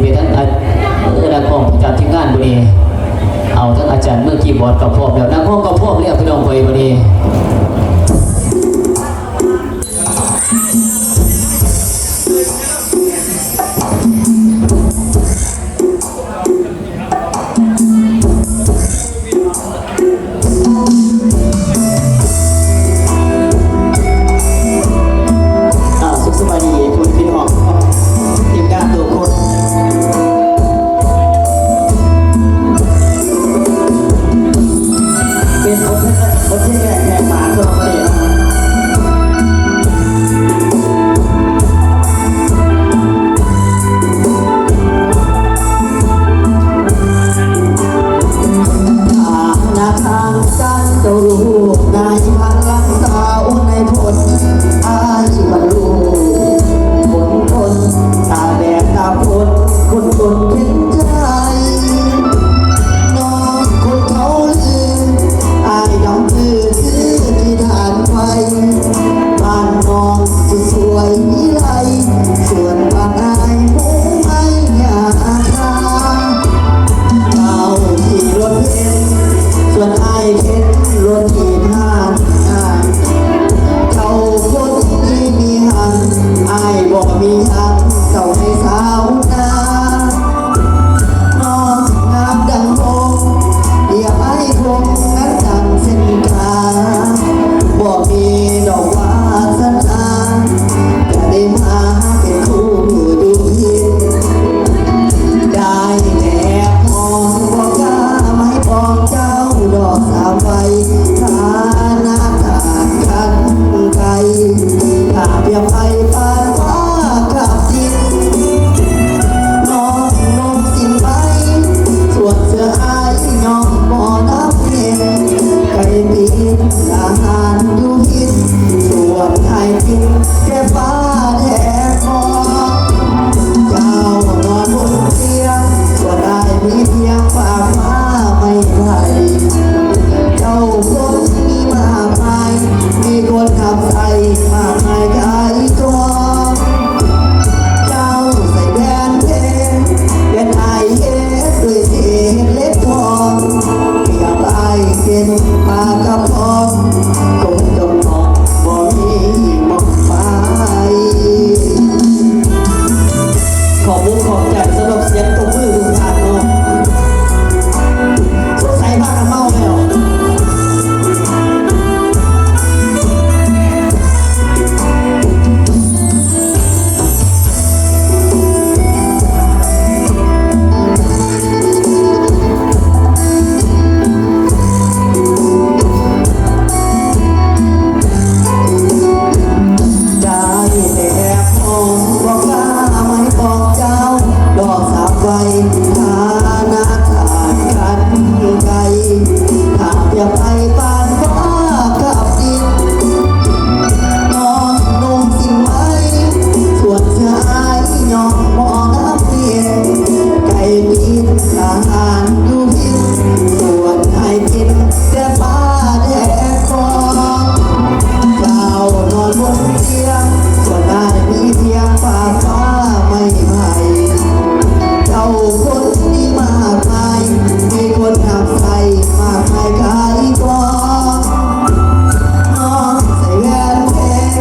ເປັນທັງ ເອີ ນັກຮ້ອງປະຈຳທີມງານມື້ນີ້ ເອົາທັງອາຈານມືຄີບອດກໍພ້ອມແລ້ວ ນັກຮ້ອງກໍພ້ອມແລ້ວ ພີ່ນ້ອງຂ້ອຍມື້ນີ້. ອ່າ ສຸກສະບາຍດີພໍ່ແມ່ພີ່ນ້ອງ ທີມງານທຸກຄົນ ເປັນບົດເພງ ບົດເພງແລກແຫກປາກສຳລັບມື້ນີ້ເນາະ. ທະນາຄານການໂຕລູກ ນາຍພັນລັກສາ ໂອ ນາຍພົນ ອາຍບັນລຸ ຄົນຄົນ ຕາກແດດຕາກຝົນ ຄົນຄົນເປັນໃຈ ນ້ອງຄົນເຂົາລື ອາຍດຳຄືຄືທີ່ທ່ານໄປ ບ້ານນ້ອງສວຍວິໄລ ສ່ວນບ້ານອ້າຍໝູ່ໄມ້ຍາຄາ. ເຈົ້າຂີ່ລົດເບັນ ສ່ວນອ້າຍເຂັນລົດຖີບ ເຈົ້າຄົນດີມີຫັ້ນ ອ້າຍບໍ່ມີຫຍັງ ເຈົ້າໃຫ້ສາວນາ ນ້ອງງາມດັ່ງຫົງ ດຽວອ້າຍຄົງນັ້ນດັ່ງເສັ້ນກາ ບໍ່ມີດອກວາສະໜາ ຈະໄດ້ມາເປັນຄູ່ຢູ່ພີ້ ໄດ້ແນບຫອມ ບໍ່ກ້າໄມ້ປອງເຈົ້າດອກສາມໃບ ຖານະທານຄັນໄກ ຖ້າປຽບໄປປານຟ້າກັບດິນ ນ້ອງນຸ່ງສິ້ນໄໝ ສວມເສື້ອອ້າຍຍ້ອມໝໍນຳເພັນ ໄກ່ປິ່ນອາຫານຢູ່ພິນ ສວນອ້າຍກິນແຕ່ປາແດກບອງ ເຈົ້ານອນບົນຕຽງ ສ່ວນອ້າຍມີພຽງຜ້າໄມ້ໄມ້ໄຜ່ ເຈົ້າຄົນມີມາກມາຍ ມີຄົນຮັບໃຊ້ມາກມາຍກາຍກອງ ເຈົ້າໃສ່ແຫວນເພັງ ແຫວນອ້າຍເຮັດດ້ວຍເສດເຫຼັກທອງ ປຽບອ້າຍເປັນປາກະປອງ ຄົງຈົມມອງບໍ່ມີໝ່ອງໄປ. ຂອບອົກຂອບໃຈສຳລັບສຽງຕົບມືທຸກທ່ານເນາະ ສົງໄສພາກັນເມົາແລ້ວ. ໄດ້ແຕ່ຫອມ ບໍ່ກ້າໄມ້ປອງເຈົ້າ ດອກສາມໄວ ຖານະທານຄັນໄກ ຖ້າປຽບໄປປານຟ້າກັບດິນ ນ້ອງນຸ່ງສິ້ນໄໝ ສວມເສື້ອອ້າຍຍ້ອມໝໍນຳເພັນ ໄກ່ປິ່ນອາຫານຢູ່ພິນ ສວນອ້າຍກິນແຕ່ປາແດກບອງ ເຈົ້ານອນບົນຕຽງ ສ່ວນອ້າຍມີພຽງຜ້າໄມ້ໄຜ່ ເຈົ້າຄົນດີມາກມາຍ ມີຄົນຮັບໃຊ້ມາກມາຍກາຍກອງ ນ້ອງໃສ່ແຫວນເພັງ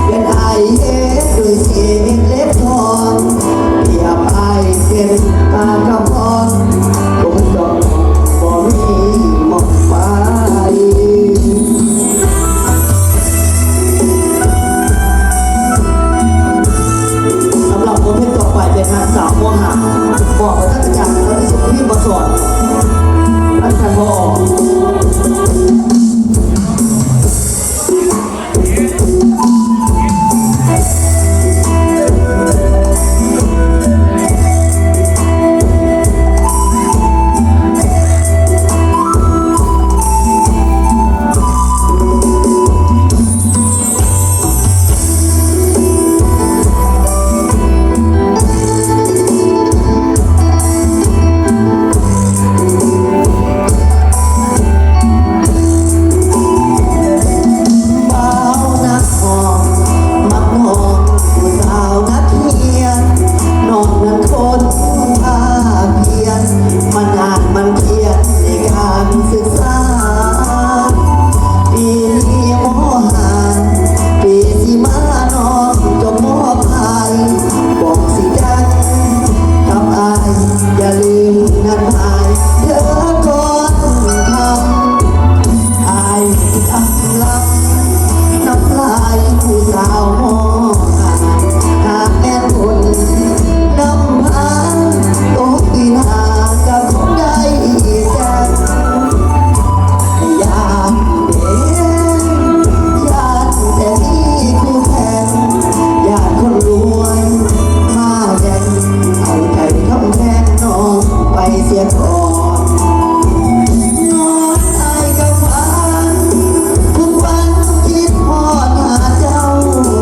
ແຫວນອ້າຍເຮັດດ້ວຍເສດເຫຼັກທອງ ປຽບອ້າຍເປັນປາກະປອງ ຄົງຈອງບໍ່ມີໝ່ອງໄປ. ສຳລັບບົດເພງຕໍ່ໄປເປັນຮັກສາວມໍຫ້າ ມອບໃຫ້ທ່ານອາຈານ ອາຈານວິສຸດ ພິມມະສອນ ທ່ານ ທ່ານ ຜອ. ບ່າວນັກຮ້ອງ ມັກນ້ອງຜູ້ສາວນັກຮຽນ ນ້ອງນັ້ນຄົນ ຜູ້ສາວໝໍລາຍ ຫາກແມ່ນຄົນນຳພາ ຕົກປີໜ້າກໍຄົງໄດ້ແຊມ ຢ້ານເດ້ ຢ້ານແຕ່ມີຄູ່ແຂ່ງ ຢ້ານຄົນລວຍມາແຍ່ງ ເອົາໃຈຄຳແພງນ້ອງໄປເສຍກ່ອນ. ນອນອ້າຍກໍຝັນ ທຸກວັນຄິດຮອດຫາເຈົ້າ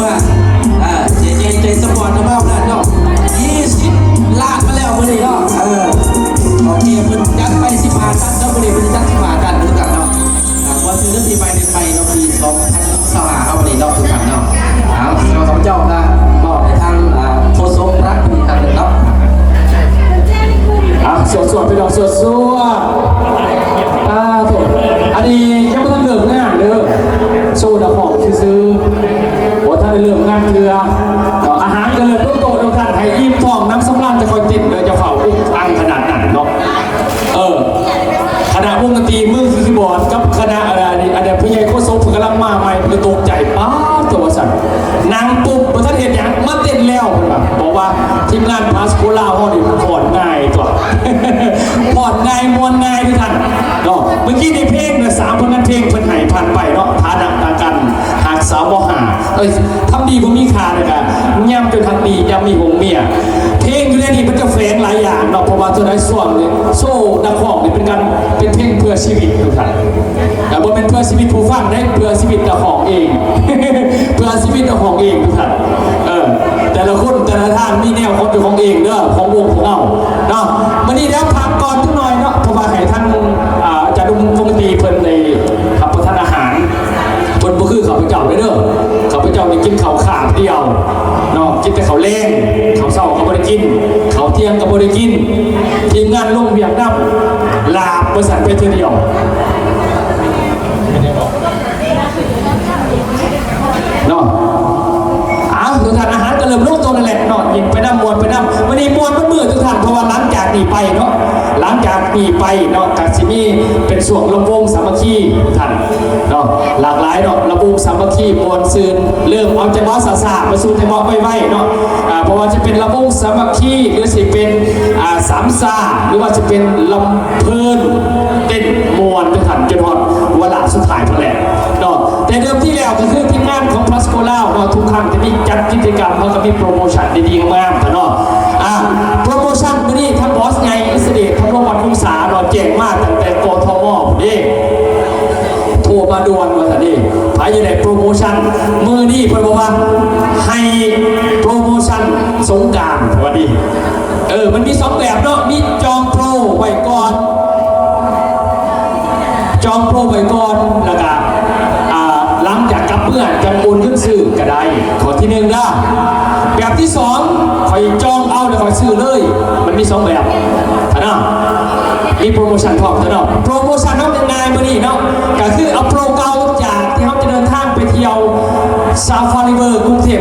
ວ່າ ເອີ ເຈເຈ ໃຈສະປອດນະ ເວົ້ານັ້ນເນາະ ຊາວຫ້າລ້ານມາແລ້ວມື້ນີ້ເນາະ. ເອີ ໂອເຄ ເພິ່ນຈັດໄປສິບຫ້າຕັນເນາະ ມື້ນີ້ເພິ່ນຈັດສິບຫ້າຕັນຄືກັນເນາະ. ອ່າ ກ່ອນອື່ນເດີ ປີໃໝ່ເດືອນໃໝ່ເນາະ ປີສອງພັນຊາວຫ້າເຮົາມື້ນີ້ເນາະ ຄືກັນເນາະ. ເອົາ ສຳລັບຂ້າພະເຈົ້າກະມອບໃຫ້ທາງ ອ່າ ໂຄສົກລັດເພິ່ນອີກຄັ້ງໜຶ່ງເນາະ. ອ່າ ສວດໆ ພີ່ນ້ອງ ສວດໆ. ປາໂທ ອັນນີ້ຍັງບໍ່ທັນເລີ່ມງານເດີ ໂຊດອກຂອງຊື່ໆ ບໍ່ທັນໄດ້ເລີ່ມງານເທື່ອເນາະ. ອາຫານກະເລີ່ມລົງໂຕະແລ້ວ ທ່ານໃຫ້ອີ່ມທ້ອງນຳສຳລານ ຈະຄ່ອຍເຕັ້ນເດີ ຈະຟ້າວອຸກອັງຂະໜາດນັ້ນເນາະ. ເອີ ຄະນະວົງດົນຕີມືຄີຄີບອດກັບຄະນະ ອັນ ອັນ ອັນ ອັນ ຜູ້ໃຫຍ່ໂຄສົກເພິ່ນກຳລັງມາໃໝ່ ເພິ່ນກະຕົກໃຈ ປາໂທ ວ່າຊັ້ນ. ນັ່ງປຸບບໍ່ທັນເຮັດຫຍັງ ມາເຕັ້ນແລ້ວ ເພິ່ນວ່າ. ບອກວ່າທີມງານພາສໂກລາວເຮົານີ້ຜ່ອນງ່າຍຕົວະ ຜ່ອນງ່າຍມ່ວນງ່າຍເດີທ່ານເນາະ. ເມື່ອກີ້ນີ້ເພງນະ ສາມຜົນງານເພງເພິ່ນໃຫ້ຜ່ານໄປເນາະ ຖານະຕາກັນ ຮັກສາວມໍຫ້າ ເອີຍ ທຳດີບໍ່ມີຄ່າ ແລ້ວກະຍາມຈົນຮັກດີ ຍາມມີຫົວເມຍ. ເພງຢູ່ໃນນີ້ມັນຈະແຝງຫຼາຍຢ່າງເນາະ ເພາະວ່າສ່ວນໃຫຍ່ຊ່ວງນີ້ໂຊນັກຮ້ອງນີ້ເປັນການ ເປັນເພງເພື່ອຊີວິດທຸກທ່ານ. ແຕ່ບໍ່ແມ່ນເພື່ອຊີວິດຜູ້ຟັງເດ້ ເພື່ອຊີວິດເຈົ້າຂອງເອງ ເພື່ອຊີວິດເຈົ້າຂອງເອງທຸກທ່ານ. ເອີ ແຕ່ລະຄົນແຕ່ລະທ່ານມີແນວຂອງເຈົ້າຂອງເອງເດີ ຂອງວົງຂອງເຮົາເນາະ. ມື້ນີ້ດຽວພັກກ່ອນຈັກໜ້ອຍເນາະ ເພາະວ່າໃຫ້ທາງ ອາ ອາຈານວົງດົນຕີເພິ່ນໄດ້ຮັບປະທານອາຫານ. ເພິ່ນບໍ່ຄືຂ້າພະເຈົ້າເດີ ເດີ ຂ້າພະເຈົ້ານີ້ກິນເຂົ້າຄາບດຽວເນາະ ກິນແຕ່ເຂົ້າແລງ ເຂົ້າເຊົ້າກະບໍ່ໄດ້ກິນ ເຂົ້າທ່ຽງກະບໍ່ໄດ້ກິນ. ທີມງານລົງວຽກນຳ ລາບວ່າຊັ້ນ ໄປເທື່ອດຽວ ເນາະ. ເອົາ ທຸກທ່ານ ອາຫານກະເລີ່ມລົງໂຕະແລ້ວແຫຼະເນາະ ກິນໄປນຳ ມ່ວນໄປນຳ. ມື້ນີ້ມ່ວນເບິດມື້ທຸກທ່ານ ເພາະວ່າຫຼັງຈາກນີ້ໄປເນາະ ຫຼັງຈາກນີ້ໄປເນາະ ກະຊິມີເປັນຊ່ວງລຳວົງສາມັກຄີທຸກທ່ານເນາະ. ຫຼາກຫຼາຍເນາະ ລຳວົງສາມັກຄີມ່ວນຊື່ນ ເລີ່ມເອົາຈັງຫວະຊ້າໆ ມາສູ່ຈັງຫວະໄວໆເນາະ. ອາ ບໍ່ວ່າຈະເປັນລຳວົງສາມັກຄີ ຫຼືຊິເປັນ ອາ ສາມຊາ ຫຼືວ່າຈະເປັນລຳ ເພີນ ເຕັ້ນມ່ວນໄປທັນຈົນຮອດວາລະສຸດທ້າຍພຸ້ນແຫຼະເນາະ. ແຕ່ເດີມທີແລ້ວກະຄືທີມງານຂອງພາສໂກລາວເນາະ ທຸກຄັ້ງທີ່ມີຈັດກິດຈະກຳ ເຮົາກະມີໂປຣໂມຊັນດີໆງາມໆເນາະ. ອາ ໂປຣໂມຊັນມື້ນີ້ທາງບອສໃຫຍ່ອິດສະເດດ ທາງໂລງວັດວົງສາເນາະ ແຈ້ງມາຕັ້ງແຕ່ ກທມ ພຸ້ນເດ້ ໂທມາດ່ວນວ່າຊັ້ນເດ້. ໃຜຢາກໄດ້ໂປຣໂມຊັນມື້ນີ້ ເພິ່ນບອກວ່າໃຫ້ໂປຣໂມຊັນສົງການ ວ່າດີ. ເອີ ມັນມີສອງແບບເນາະ ມີຈອງໂປຣໄວ້ກ່ອນ ຈອງໂປຣໄວ້ກ່ອນ ແລ້ວກະ ອາ ຫຼັງຈາກກັບເມືອຈັ່ງໂອນເງິນຊື້ກະໄດ້ ຂໍ້ທີໜຶ່ງເດີ. ແບບທີສອງ ຂ້ອຍຈອງເອົາແລ້ວຂ້ອຍຊື້ເລີຍ ມັນມີສອງແບບເນາະ ມີໂປຣໂມຊັນພ້ອມເນາະ. ໂປຣໂມຊັນເຮົາງ່າຍໆມື້ນີ້ເນາະ ກະຄືເອົາໂປຣເກົ່າຈາກທີ່ເຮົາຈະເດີນທາງໄປທ່ຽວ Safari World ກຸງເທບ